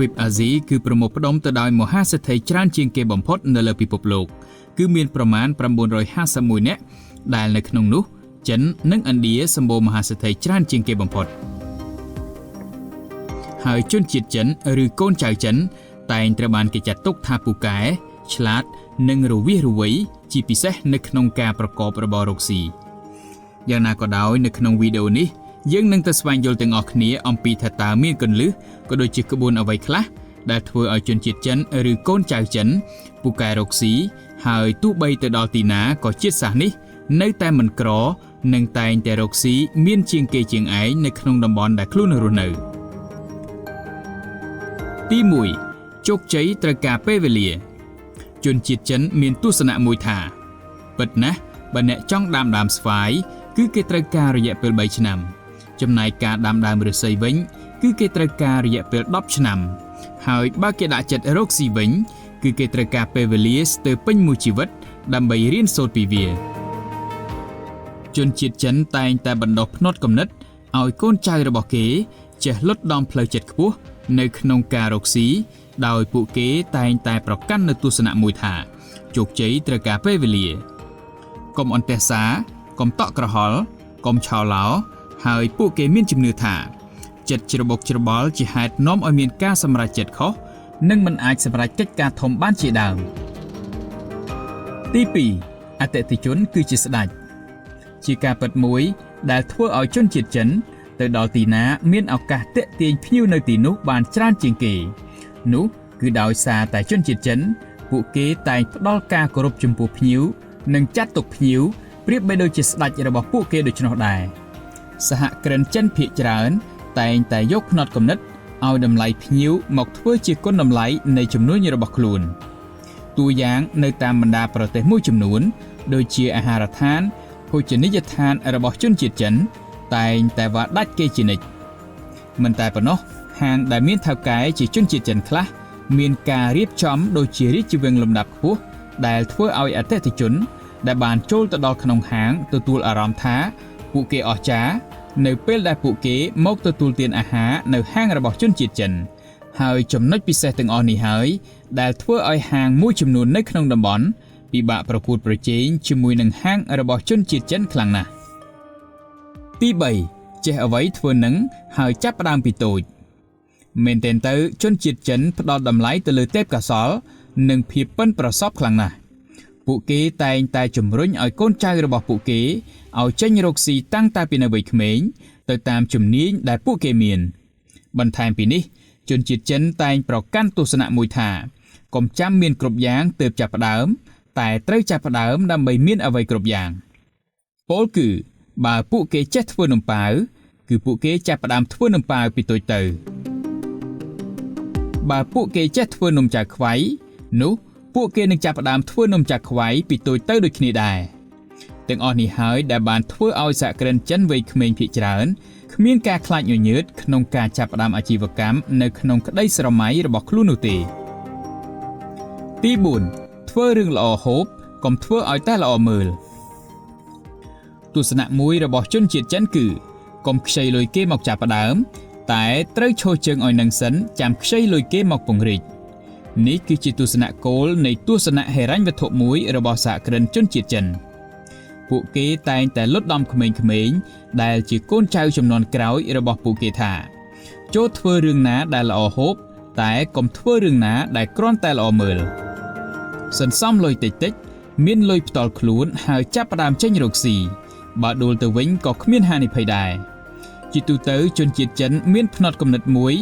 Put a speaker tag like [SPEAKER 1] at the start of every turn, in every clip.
[SPEAKER 1] ទ្វីបអាស៊ីគឺប្រមូលផ្ដុំទៅដោយមហាសេដ្ឋីច្រើនជាងគេបំផុតនៅលើពិភពលោកគឺមានប្រមាណ951នាក់ដែលនៅក្នុងនោះចិននិងឥណ្ឌាសម្បូរមហាសេដ្ឋីច្រើនជាងគេបំផុតហើយជនជាតិចិនឬកូនចៅចិនតែងត្រូវបានគេចាត់ទុកថាពូកែឆ្លាតនិងរវិះរវៃជាពិសេសនៅក្នុងការប្រកបរបររកស៊ីយ៉ាងណាក៏ដោយនៅក្នុងវីដេអូនេះយើងនឹងទៅស្វែងយល់ទាំងអស់គ្នាអំពីថាតើមានគន្លឹះក៏ដូចជាក្បួនអ្វីខ្លះដែលធ្វើឲ្យជនជាតិចិនឬកូនចៅចិនពូកែរកស៊ីហើយទោះបីទៅដល់ទីណាក៏ជាតិសាសន៍នេះនៅតែមិនក្រនិងតែងតែរកស៊ីមានជាងគេជាងឯងនៅក្នុងតំបន់ដែលខ្លួនរស់នៅទី1ជោគជ័យត្រូវការពេលវេលាជនជាតិចិនមានទស្សនៈមួយថាពិតណាស់បើអ្នកចង់ដាំដើមស្វាយគឺគេត្រូវការរយៈពេល3ឆ្នាំចំណែកការដាំដើមឫស្សីវិញគឺគេត្រូវការរយៈពេល10ឆ្នាំហើយបើគេដាក់ចិត្តរកស៊ីវិញគឺគេត្រូវការពេលវេលាស្ទើរពេញមួយជីវិតដើម្បីរៀនសូត្រពីវាជនជាតិចិនតែងតែបណ្ដុះផ្នត់គំនិតឲ្យកូនចៅរបស់គេចេះលត់ដំផ្លូវចិត្តខ្ពស់នៅក្នុងការរកស៊ីដោយពួកគេតែងតែប្រកាន់នូវទស្សនៈមួយថាជោគជ័យត្រូវការពេលវេលាកុំអន្ទះសារកុំតក់ក្រហល់កុំឆោឡោហើយពួកគេមានជំនឿថាចិត្តច្របូកច្របល់ជាហេតុនាំឲ្យមានការសម្រេចចិត្តខុសនិងមិនអាចសម្រេចកិច្ចការធំបានជាដើមទី2អតិថិជនគឺជាស្ដេចជាការពិតមួយដែលធ្វើឲ្យជនជាតិចិនទៅដល់ទីណាមានឱកាសទាក់ទាញភ្ញៀវនៅទីនោះបានច្រើនជាងគេនោះគឺដោយសារតែជនជាតិចិនពួកគេតែងផ្ដល់ការគោរពចំពោះភ្ញៀវនិងចាត់ទុកភ្ញៀវប្រៀបបីដូចជាស្ដេចរបស់ពួកគេដូច្នោះដែរសហគ្រិនចិនភាគច្រើនតែងតែយកផ្នត់គំនិតឲ្យតម្លៃភ្ញៀវមកធ្វើជាគុណតម្លៃនៃចំនួនរបស់ខ្លួនតួយ៉ាងនៅតាមបណ្ដាប្រទេសមួយចំនួនដូចជាអាហារដ្ឋានភោជនីយដ្ឋានរបស់ជនជាតិចិនតែងតែវ៉ាដាច់គេជានិច្ចមិនតែប៉ុណ្ណោះហាងដែលមានថៅកែជាជនជាតិចិនខ្លះមានការរៀបចំដូចជារាជវង្សលំដាប់ខ្ពស់ដែលធ្វើឲ្យអតិថិជនដែលបានចូលទៅដល់ក្នុងហាងទទួលអារម្មណ៍ថាពួកគេអស្ចារ្យនៅពេលដែលពួកគេមកទទួលទានអាហារនៅហាងរបស់ជនជាតិចិនហើយចំណុចពិសេសទាំងអស់នេះហើយដែលធ្វើឲ្យហាងមួយចំនួននៅក្នុងតំបន់ពិបាកប្រកួតប្រជែងជាមួយនឹងហាងរបស់ជនជាតិចិនខ្លាំងណាស់ទី3ចេះអ្វីធ្វើនឹងហើយចាប់ផ្ដើមពីតូចមែនទែនទៅជនជាតិចិនផ្ដល់តម្លៃទៅលើទេពកោសល្យនិងភាពប៉ិនប្រសប់ខ្លាំងណាស់ពួកគេតែងតែជំរុញឲ្យកូនចៅរបស់ពួកគេឲ្យចេញរកស៊ីតាំងតែពីនៅវ័យក្មេងទៅតាមជំនាញដែលពួកគេមានបន្ថែមពីនេះជនជាតិចិនតែងប្រកាន់ទស្សនៈមួយថាកុំចាំមានគ្រប់យ៉ាងទើបចាប់ផ្ដើមតែត្រូវចាប់ផ្ដើមដើម្បីមានអ្វីគ្រប់យ៉ាងពោលគឺបើពួកគេចេះធ្វើនំប៉ាវគឺពួកគេចាប់ផ្ដើមធ្វើនំប៉ាវពីតូចទៅបើពួកគេចេះធ្វើនំចាខ្វៃនោះពួកគេនឹងចាប់ផ្ដើមធ្វើនំចាខ្វៃពីតូចទៅដូចគ្នាដែរទាំងអស់នេះហើយដែលបានធ្វើឲ្យសហគ្រិនចិនវ័យក្មេងភាគច្រើនគ្មានការខ្លាចញញើតក្នុងការចាប់ផ្ដើមអាជីវកម្មនៅក្នុងក្តីស្រមៃរបស់ខ្លួននោះទេទី4ធ្វើរឿងល្អហូបកុំធ្វើឲ្យតែល្អមើលទស្សនៈមួយរបស់ជនជាតិចិនគឺកុំខ្ចីលុយគេមកចាប់ផ្ដើមតែត្រូវឈរជើងឲ្យនឹងសិនចាំខ្ចីលុយគេមកពង្រីកនេះគឺជាទស្សនៈគោលនៃទស្សនៈហិរញ្ញវត្ថុមួយរបស់សហគ្រិនជនជាតិចិនពួកគេតែងតែលត់ដំក្មេងៗដែលជាកូនចៅចំនួនក្រោយរបស់ពួកគេថាចូលធ្វើរឿងណាដែលល្អហូបតែកុំធ្វើរឿងណាដែលគ្រាន់តែល្អមើលសន្សំលុយតិចៗមានលុយផ្ទាល់ខ្លួនហើយចាប់ផ្ដើមចេញរកស៊ីបើដួលទៅវិញក៏គ្មានហានិភ័យដែរជាទូទៅជនជាតិចិនមានផ្នត់គំនិតមួយ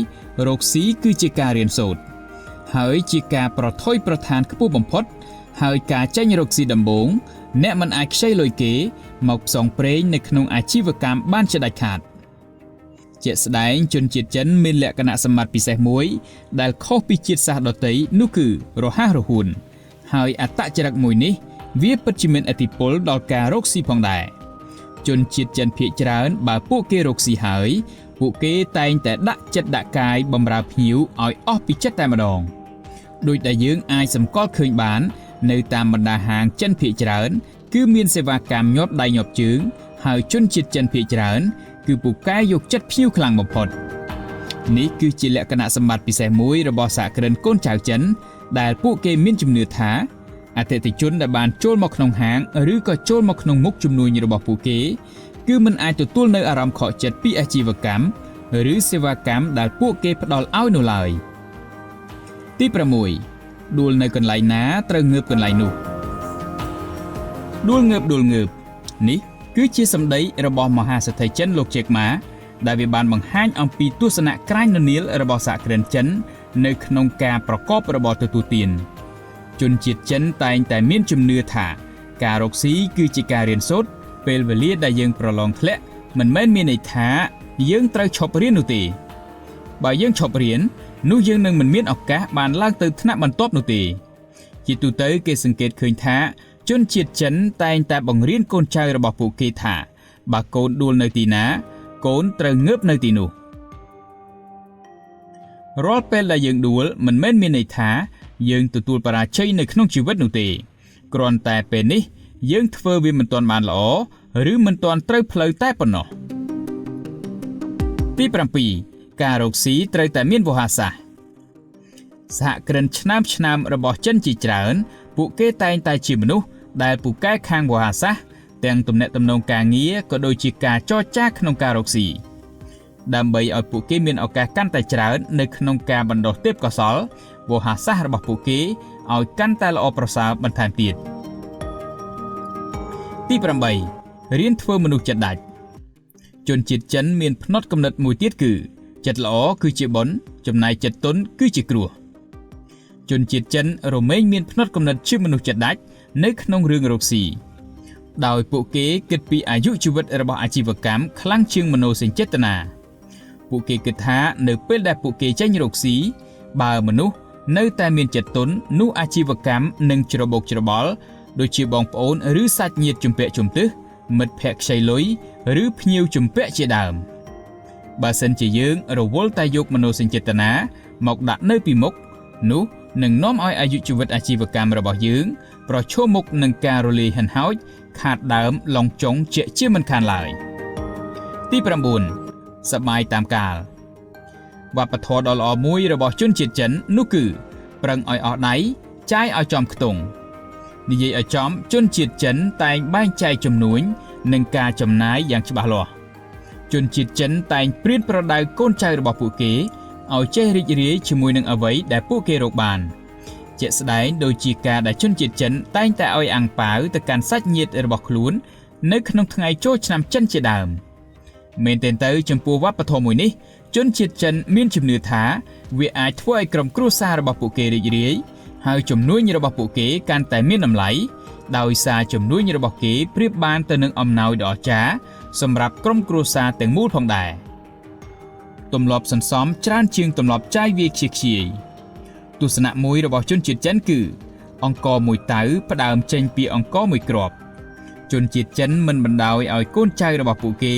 [SPEAKER 1] រកស៊ីគឺជាការរៀនសូត្រហើយជាការប្រថុយប្រឋានខ្ពស់បំផុតហើយការចេញរកស៊ីដំបូងអ្នកមិនអាចខ្ចីលុយគេមកផ្សងព្រេងនៅក្នុងអាជីវកម្មបានជាដាច់ខាតជាក់ស្ដែងជនជាតិចិនមានលក្ខណៈសម្បត្តិពិសេសមួយដែលខុសពីជាតិសាសន៍ដទៃនោះគឺរហ័សរហួនហើយអត្តចរិតមួយនេះវាពិតជាមានឥទ្ធិពលដល់ការរកស៊ីផងដែរជនជាតិចិនភាគច្រើនបើពួកគេរកស៊ីហើយពួកគេតែងតែដាក់ចិត្តដាក់កាយបម្រើភ្ញៀវឲ្យអស់ពីចិត្តតែម្ដងដោយដែលយើងអាចសម្គាល់ឃើញបាននៅតាមបណ្ដាហាងចិនភាគច្រើនគឺមានសេវាកម្មញាប់ដៃញាប់ជើងហើយជនជាតិចិនភាគច្រើនគឺពូកែយកចិត្តភ្ញៀវខ្លាំងបំផុត នេះគឺជាលក្ខណៈសម្បត្តិពិសេសមួយរបស់សហគ្រិនកូនចៅចិនដែលពួកគេមានជំនឿថាអតិថិជនដែលបានចូលមកក្នុងហាងឬក៏ចូលមកក្នុងមុខជំនួញរបស់ពួកគេគឺមិនអាចទទួលនៅអារម្មណ៍ខកចិត្តពីអាជីវកម្មឬសេវាកម្មដែលពួកគេផ្ដល់ឲ្យនោះឡើយទី6ដួលនៅកន្លែងណាត្រូវងើបកន្លែងនោះដួលងើបដួលងើបនេះគឺជាសម្ដីរបស់មហាសេដ្ឋីចិនលោកជេកម៉ាដែលវាបានបង្ហាញអំពីទស្សនៈក្រាញននៀលរបស់សហគ្រិនចិននៅក្នុងការប្រកបរបរទទួលទានជនជាតិចិនតែងតែមានជំនឿថាការរកស៊ីគឺជាការរៀនសូត្រពេលវេលាដែលយើងប្រឡងធ្លាក់មិនមែនមានន័យថាយើងត្រូវឈប់រៀននោះទេបើយើងឈប់រៀននោះយើងនឹងមិនមានឱកាសបានឡើងទៅថ្នាក់បន្ទាប់នោះទេជាទូទៅគេសង្កេតឃើញថាជនជាតិចិនតែងតែបង្រៀនកូនចៅរបស់ពួកគេថាបើកូនដួលនៅទីណាកូនត្រូវងើបនៅទីនោះរាល់ពេលដែលយើងដួលមិនមែនមានន័យថាយើងទទួលបរាជ័យនៅក្នុងជីវិតនោះទេគ្រាន់តែពេលនេះយើងធ្វើវាមិនទាន់បានល្អឬមិនទាន់ត្រូវផ្លូវតែប៉ុណ្ណោះទី7ការរកស៊ីត្រូវតែមានវោហារសាស្ត្រសហគ្រិនឆ្នើមៗរបស់ចិនជាច្រើនពួកគេតែងតែជាមនុស្សដែលពូកែខាងវោហារសាស្ត្រទាំងទំនាក់ទំនងការងារក៏ដូចជាការចរចាក្នុងការរកស៊ីដើម្បីឲ្យពួកគេមានឱកាសកាន់តែច្រើននៅក្នុងការបណ្ដុះទេពកោសល្យវោហារសាស្ត្ររបស់ពួកគេឲ្យកាន់តែល្អប្រសើរបន្ថែមទៀតទី8រៀនធ្វើមនុស្សចិត្តដាច់ជនជាតិចិនមានផ្នត់គំនិតមួយទៀតគឺចិត្តល្អគឺជាបុណ្យចំណែកចិត្តទន់គឺជាគ្រោះជនជាតិចិនរមែងមានផ្នត់គំនិតជាមនុស្សចិត្តដាច់នៅក្នុងរឿងរកស៊ីដោយពួកគេគិតពីអាយុជីវិតរបស់អាជីវកម្មខ្លាំងជាងមនោសញ្ចេតនាពួកគេគិតថានៅពេលដែលពួកគេចេញរកស៊ីបើមនុស្សនៅតែមានចិត្តទន់នោះអាជីវកម្មនឹងច្របូកច្របល់ដូចជាបងប្អូនឬសាច់ញាតិជំពាក់ជំទឹះមិត្តភក្តិខ្ចីលុយឬភ្ញៀវជំពាក់ជាដើមបើសិនជាយើងរវល់តែយកមនោសញ្ចេតនាមកដាក់នៅពីមុខនោះនឹងនាំឲ្យអាយុជីវិតអាជីវកម្មរបស់យើងប្រឈមមុខនឹងការរលាយហិនហោចខាតដើមឡងចុងជាមិនខានឡើយទី9សប្បាយតាមកាលវប្បធម៌ដ៏ល្អមួយរបស់ជនជាតិចិននោះគឺប្រឹងឲ្យអស់ដៃចាយឲ្យចំខ្ទង់និយាយឲ្យចំជនជាតិចិនតែងបែងចែកចំនួននិងការចំណាយយ៉ាងច្បាស់លាស់ជនជាតិចិនតែងព្រៀនប្រដៅកូនចៅរបស់ពួកគេឲ្យចេះរីករាយជាមួយនឹងអ្វីដែលពួកគេរកបានជាក់ស្ដែងដូចជាការដែលជនជាតិចិនតែងតែឲ្យអាំងប៉ាវទៅកាន់សាច់ញាតិរបស់ខ្លួននៅក្នុងថ្ងៃចូលឆ្នាំចិនជាដើមមែនទែនទៅចំពោះវប្បធម៌មួយនេះជនជាតិចិនមានជំនឿថាវាអាចធ្វើឲ្យក្រុមគ្រួសាររបស់ពួកគេរីករាយហើយជំនួញរបស់ពួកគេកាន់តែមានតម្លៃដោយសារជំនួញរបស់គេប្រៀបបានទៅនឹងអំណោយដ៏អស្ចារ្យសម្រាប់ក្រុមគ្រួសារទាំងមូលផងដែរទម្លាប់សន្សំច្រើនជាងទម្លាប់ចាយវាយខ្ជិះខ្ជាយទស្សនៈមួយរបស់ជនជាតិចិនគឺអង្ករមួយតៅផ្ដើមចេញពីអង្ករមួយគ្រាប់ជនជាតិចិនមិនបណ្ដោយឲ្យកូនចៅរបស់ពួកគេ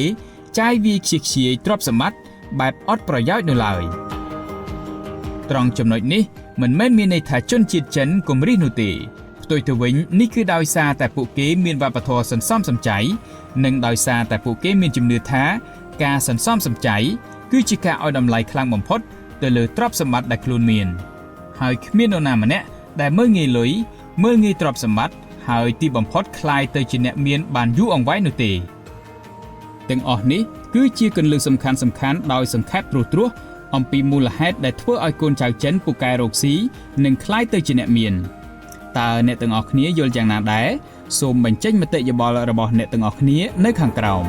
[SPEAKER 1] ចាយវាយខ្ជិះខ្ជាយទ្រព្យសម្បត្តិបែបអត់ប្រយោជន៍នោះឡើយត្រង់ចំណុចនេះមិនមែនមានន័យថាជនជាតិចិនគំរិះនោះទេផ្ទុយទៅវិញនេះគឺដោយសារតែពួកគេមានវប្បធម៌សន្សំសំចៃនិងដោយសារតែពួកគេមានជំនឿថាការសន្សំសំចៃគឺជាការឲ្យតម្លៃខ្លាំងបំផុតទៅលើទ្រព្យសម្បត្តិដែលខ្លួនមានហើយគ្មាននរណាម្នាក់ដែលមើលងាយលុយមើលងាយទ្រព្យសម្បត្តិហើយទីបំផុតក្លាយទៅជាអ្នកមានបានយូរអង្វែងនោះទេទាំងអស់នេះគឺជាគន្លឹះសំខាន់ៗដោយសង្ខេបត្រួសៗអំពីមូលហេតុដែលធ្វើឲ្យកូនចៅចិនពូកែរកស៊ីនិងក្លាយទៅជាអ្នកមានតើអ្នកទាំងអស់គ្នាយល់យ៉ាងណាដែរសូមបញ្ចេញមតិយោបល់របស់អ្នកទាំងអស់គ្នានៅខាងក្រោម